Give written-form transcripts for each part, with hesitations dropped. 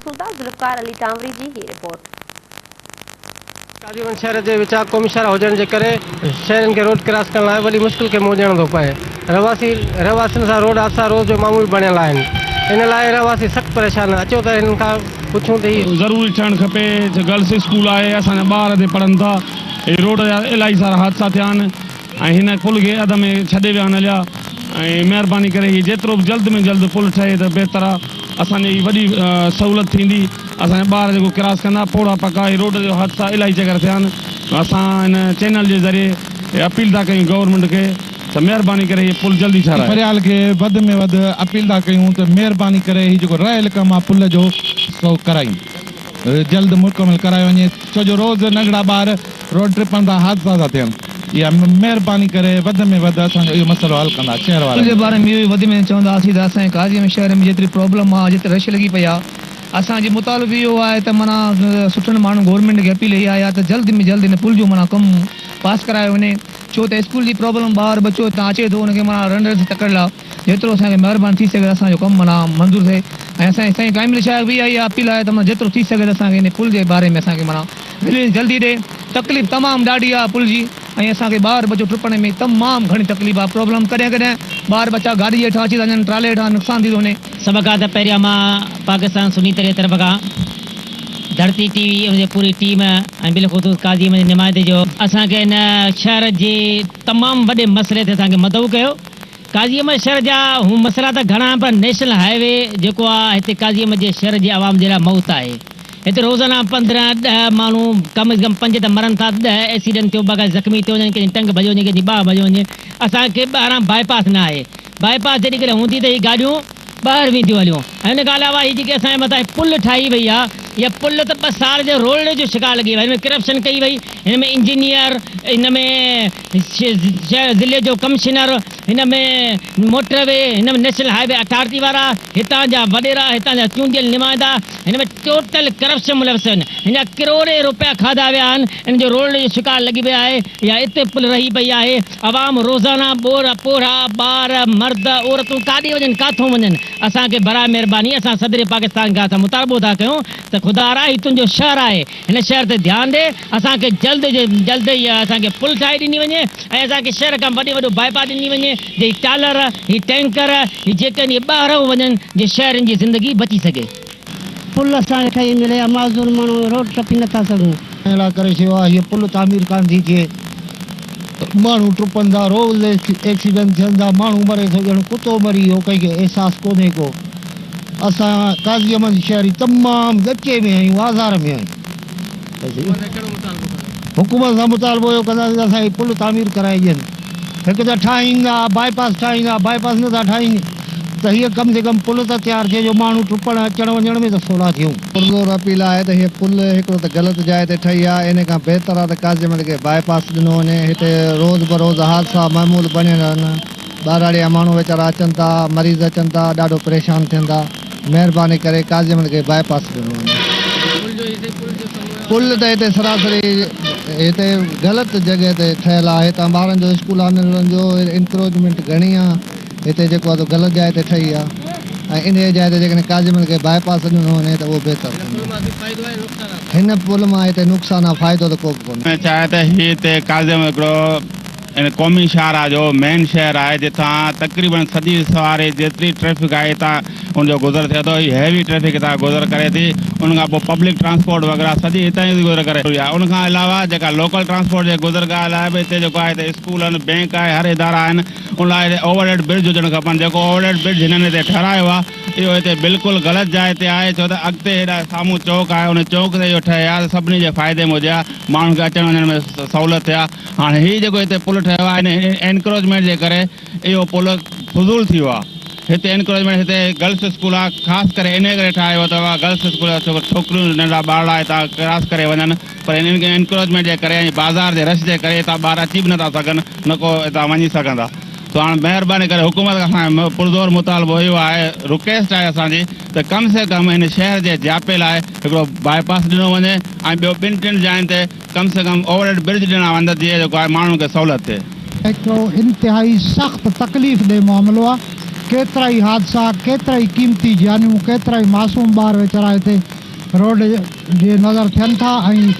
ڏسون ٿا ذوالفقار علي ٽانوري جي هي رپورٽ. قاضي احمد شهر جي وچان قومي شاهراهه هجڻ جي ڪري شهرين کي روڊ ڪراس ڪرڻ لاء وڏي مشڪل کي منهن ڏيڻو ٿو پئي. رهواسي رهواسين سان روڊ حادثا روز جو معمول بڻيل آهن. ان لاء رهواسي سخت پريشان آهن. اچو ته هنن کان پڇون ته هي. ضروري ٺهڻ کپي گرلس اسڪول آهي اسان جا ٻار هتي پڙهن ٿا هي روڊ جا الاهي سارا حادثا ٿيا آهن ۽ هن پل کي اڌ ۾ ڇڏي ويا آهن هليا ۽ مهرباني ڪري هي جيترو به جلد ۾ جلد پل ٺهي ته بهتر آهي اسان جي هي وڏي سهولت ٿيندي اسان جا ٻار جيڪو ڪراس ڪندا پوڙها پڪا هي روڊ جو حادثا الاهي چڪر ٿيا آهن اسان هن چينل جي ذريعي اپيل ٿا ڪيون گورنمينٽ کي ته مهرباني ڪري هي پل جلدي ٺهرايو. فريال کي وڌ ۾ وڌ اپيل ٿا ڪيون ته مهرباني ڪري هي جيڪو رهيل ڪم آ پل جو سو ڪرائين جلد مڪمل ڪرايو وڃي ڇو جو روز ننڍڙا ٻار روڊ ٽپن ٿا حادثا ٿا ٿين اها مهرباني ڪري وڌ ۾ وڌ اسان جو اهو مسئلو حل ڪندا شهر پل وارن جي باري ۾ اهو ئي وڌ ۾ چونداسين ته اسان جي قاضي احمد شهر ۾ جيتري پرابلم آ جيتري رش لڳي پئي آ اسان جي مطالبو اهو آهي ته معنيٰ سٺن ماڻهن گورنمينٽ کي اپيل اها آهي ته جلد ۾ جلد هن پل جو معنيٰ ڪم پاس ڪرايو وڃي ڇو ته اسڪول جي پرابلم ٻار ٻچو هتان اچي ٿو ان کي معنيٰ رنڊ رس تڪڙ لا جيترو اسان کي مهرباني ٿي سگهي ته اسان جو ڪم معنيٰ منظور ٿئي ۽ اسان جي سائين ڪامل شاهه کي به اها ئي اپيل آهي ته معنيٰ جيترو ٿي سگهي ته اسان کي هن پل جي باري ۾ اسان کي معنيٰ رليز جلدي ڏي تڪليف تمام ڏاڍي آهي پل جي ۽ اسان کي ٻار ٻچو ٽپڻ ۾ تمام گهڻي تڪليف آهي پرابلم ڪڏهن ڪڏهن ٻار ٻچا گاڏي جي هيٺان اچي ٿا وڃن ٽرالي هيٺان نقصان ٿي ٿو وڃي. سڀ کان ته پهريان مان پاڪستان سني تري طرف کان ڌرتي ٽي وي ان جي پوري ٽيم ۽ بالخصوص قاضي احمد جي نمائندي جو اسان کي هن شهر جي تمام وڏي مسئلي تي اسان کي مدعو ڪيو. قاضي احمد شھر جا ھون مسئلا ته گھڻا آھن پر نيشنل ھاء وي جيڪو آ ھتي قاضي احمد جي شھر جي عوام جي لاء موت آھي ھتي روزانه 15 ڏھ ماڻھو ڪم از ڪم 5 ته مرن ٿا 10 ايڪسيڊنٽ ٿيو بغير زخمي ٿيو وڃن ڪنھن جي ٽنگ ڀڄيو وڃي ڪنھن جي ٻانھ ڀڄيو وڃي اسان کي ٻاھران بائي پاس نه آھي بائي پاس جيڏي ڪڏھن ھوندي ته ھي گاڏيون ٻاهر وينديون هليون ۽ ان کان علاوه هي جيڪي اسان جي مٿان هي پل ٺاهي وئي آ اها پل ته 2 سال جي رولڙي جو شڪار لڳي وئي هن ۾ ڪرپشن ڪئي وئي هن ۾ انجنيئر هن ۾ شهر ضلعي جو ڪمشنر هن ۾ موٽر وي هن ۾ نيشنل هاء وي اٿارٽي وارا هتان جا وڏيرا هتان جا چونڊيل نمائندا هن ۾ ٽوٽل ڪرپشن ملوث آهن هن جا ڪروڙين روپيا کاڌا ويا آهن ان جو رولڙي جو شڪار لڳي ويو آهي يا اتي پل رهي پئي آهي عوام روزانه ٻور پوڙها، ٻار، مرد، عورتون ڪاڏي وڃن ڪاٿون وڃن اسان کي براء مهرباني اسان صدر پاڪستان کان اسان مطالبو ٿا ڪيون ته خدارا هي تنهنجو شهر آهي هن شهر تي ڌيان ڏي اسان کي جلد جلد هي اسان کي پل ٺاهي ڏني وڃي ۽ اسان کي شهر کان وڏي وڏو باء پاس ڏني وڃي جي هي ٽالر هي ٽينڪر هي جيڪي آهن اهي ٻاهرئون وڃن جي شهرين جي زندگي بچي سگهي. پل اسان کي ٺهي ملي ها معذور ماڻهو روڊ ٽپي نٿا سگهون. اهڙا ڪري ڇڏيو آهي هيء پل تعمير ڪانه ٿي ٿئي ماڻهو ٽپن ٿا روز ايڪسيڊنٽ ٿين ٿا ماڻهو مري ٿو ڄڻ ڪتو مري ويو ڪنهن کي احساس ڪونهي ڪو اسان قاضي احمد شهري تمام ڳچي ۾ آهيون آزار ۾ آهيون حڪومت سان مطالبو اهو ڪنداسين ته اسان کي پل تعمير ڪرائي ڏين. هڪ ته ٺاهيندا بائي پاس ٺاهيندا بائي پاس نٿا ٺاهين ته هيء ڪم سي ڪم پل ته تيار ٿئي جو ماڻهو ٽپڻ اچڻ وڃڻ ۾ ته سولا ٿيون. پرزور اپيل آهي ته هيء پل هڪڙو ته غلط جاء تي ٺهي آهي انهي کان بهتر آهي ته قاضي احمد کي بائي پاس ڏنو وڃي هتي روز بروز حادثا معمول بڻيل آهن ٻهراڙي جا ماڻهو ويچارا اچن ٿا مريض اچن ٿا ڏاڍو پريشان ٿين ٿا مهرباني ڪري قاضي احمد کي بائي پاس ڏنو وڃي. پل ته هتي سراسري هتي غلط جڳهه تي ٺهيل آهي هتان ٻارن جو اسڪول آهي ننڍڙن جو انڪروچمينٽ گهڻي آهي هتي جيڪو آهي سو غلط جاء تي ٺهي آهي ۽ انهيء جاء تي جيڪڏهن قاضي احمد کي بائي پاس ڏنو وڃي ته اهو بهتر ٿيندو. هن پل مان هتي نقصان آهي فائدو ته ڪو به ڪونهي. ۾ ڇا آهي ته هي هتي قاضي احمد هڪڙو ان قومي شاهراهه جو مين شهر آهي جتان تقريبن سڄي سواري جيتري ٽريفڪ آهي هتان ان جو گذر ٿئي ٿو هي هيوي ٽريفڪ هتان گذر ڪري ٿي ان کان پوء پبلڪ ٽرانسپورٽ وغيره سڄي هتان ئي گذر ڪري آهي ان کان علاوه جيڪا لوڪل ٽرانسپورٽ جي گذرگاهه لاء به هتي جيڪو آهي هتي اسڪول آهن بينڪ آهي هر ادارا آهن ان لاء هتي اوور هيڊ برج هجڻ کپن جيڪو اوور هيڊ برج هنن هتي ٺهرايو آهي اهو هتي بلڪل غلط جاء تي آهي ڇو ته اڳتي هيڏا سامهون چوڪ آهي ان چوڪ تي اهو ٺهي ها ته سڀني جي فائدي ۾ هجي ها ماڻهن کي اچڻ وڃڻ ۾ سهولت ٿئي ها هاڻي هي جيڪو هتي پل ٺهيو آهي ان انڪروچمينٽ جي ڪري اهو پل فضول ٿي ويو آهي. هتي انڪروچمينٽ هتي گرلس اسڪول آهي خاص ڪري انهي ڪري ٺاهيو ويو اٿو گرلس اسڪول جا ڇوڪريون ننڍڙا ٻارڙا هتان ڪراس ڪري وڃن پر ان انڪروچمينٽ جي ڪري ۽ بازار جي رش جي ڪري هتان ٻار اچي به نٿا سگهن نه ڪو هتان وڃي سگهندا سو هاڻي مهرباني ڪري حڪومت کان اسان جو پرزور مطالبو اهو آهي رڪويسٽ آهي اسان جي ته ڪم سي ڪم هن شهر جي جياپي لاء هڪڙو بائي پاس ڏنو وڃي ۽ ٻيو ٻن ٽن جاين تي ڪم سي ڪم اوور هيڊ برج ڏنا وڃن ته جيئن جيڪو آهي ماڻهن کي سهولت ٿئي. هڪڙو انتهائي سخت تڪليف ڏي معاملو آ، ڪيترائي حادثا، ڪيترائي قيمتي جانيون، ڪيترائي معصوم ٻار ويچارا هتي. روڊ جي نظر ٿين ٿا ۽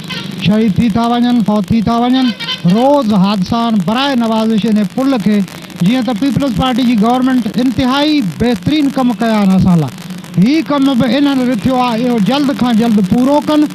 شهيد ٿي ٿا وڃن، فوت ٿي ٿا وڃن. روز حادثا آهن. براء نوازش انهي پل کي جيئن ته پيپلز پارٽي جي گورنمينٽ انتهائي بهترين ڪم ڪيا آهن اسان لاء هي ڪم به انهن رٿيو آهي اهو جلد کان جلد پورو ڪن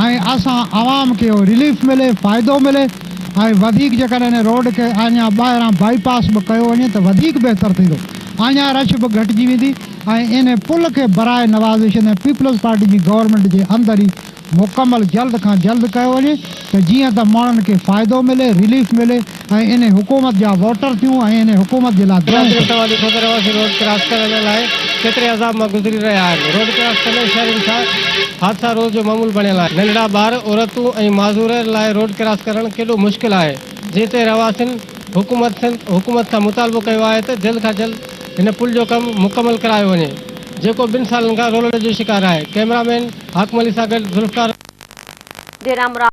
۽ اسان عوام کي اهو رليف ملي فائدو ملي ۽ وڌيڪ جيڪڏهن انهي روڊ کي اڃا ٻاهران بائي پاس به ڪيو وڃي ته وڌيڪ بهتر ٿيندو اڃا رش به گهٽجي ويندي ۽ انهي پل کي براء نوازش انهي پيپلز پارٽي جي گورنمينٽ جي اندر ئي مڪمل جلد کان جلد ڪيو وڃي ته جيئن ته ماڻهن کي فائدو ملي، رليف ملي ۽ انهي حڪومت جا ووٽر ٿيون ۽ انهي حڪومت جي لاء دعائون برادري ڪريون. توهان ڏٺو ته رهواسي روڊ ڪراس ڪرڻ لاء ڪيتري عذاب مان گذري رهيا آهن. روڊ ڪراس ڪندي شهرين سان حادثا روز جو معمول بڻيل آهن. ننڍڙا ٻار، عورتون ۽ معذورن لاء روڊ ڪراس ڪرڻ ڪيڏو مشڪل آهي، جنهن تي رهواسين حڪومت حڪومت کان مطالبو ڪيو آهي ته جلد کان جلد هن پل جو ڪم مڪمل ڪرايو وڃي، جيڪو ٻن سالن کان رولڙي جو شڪار آهي. ڪئميرا مين حاڪم علي سان گڏ ذوالفقار. ڊيرا مراد.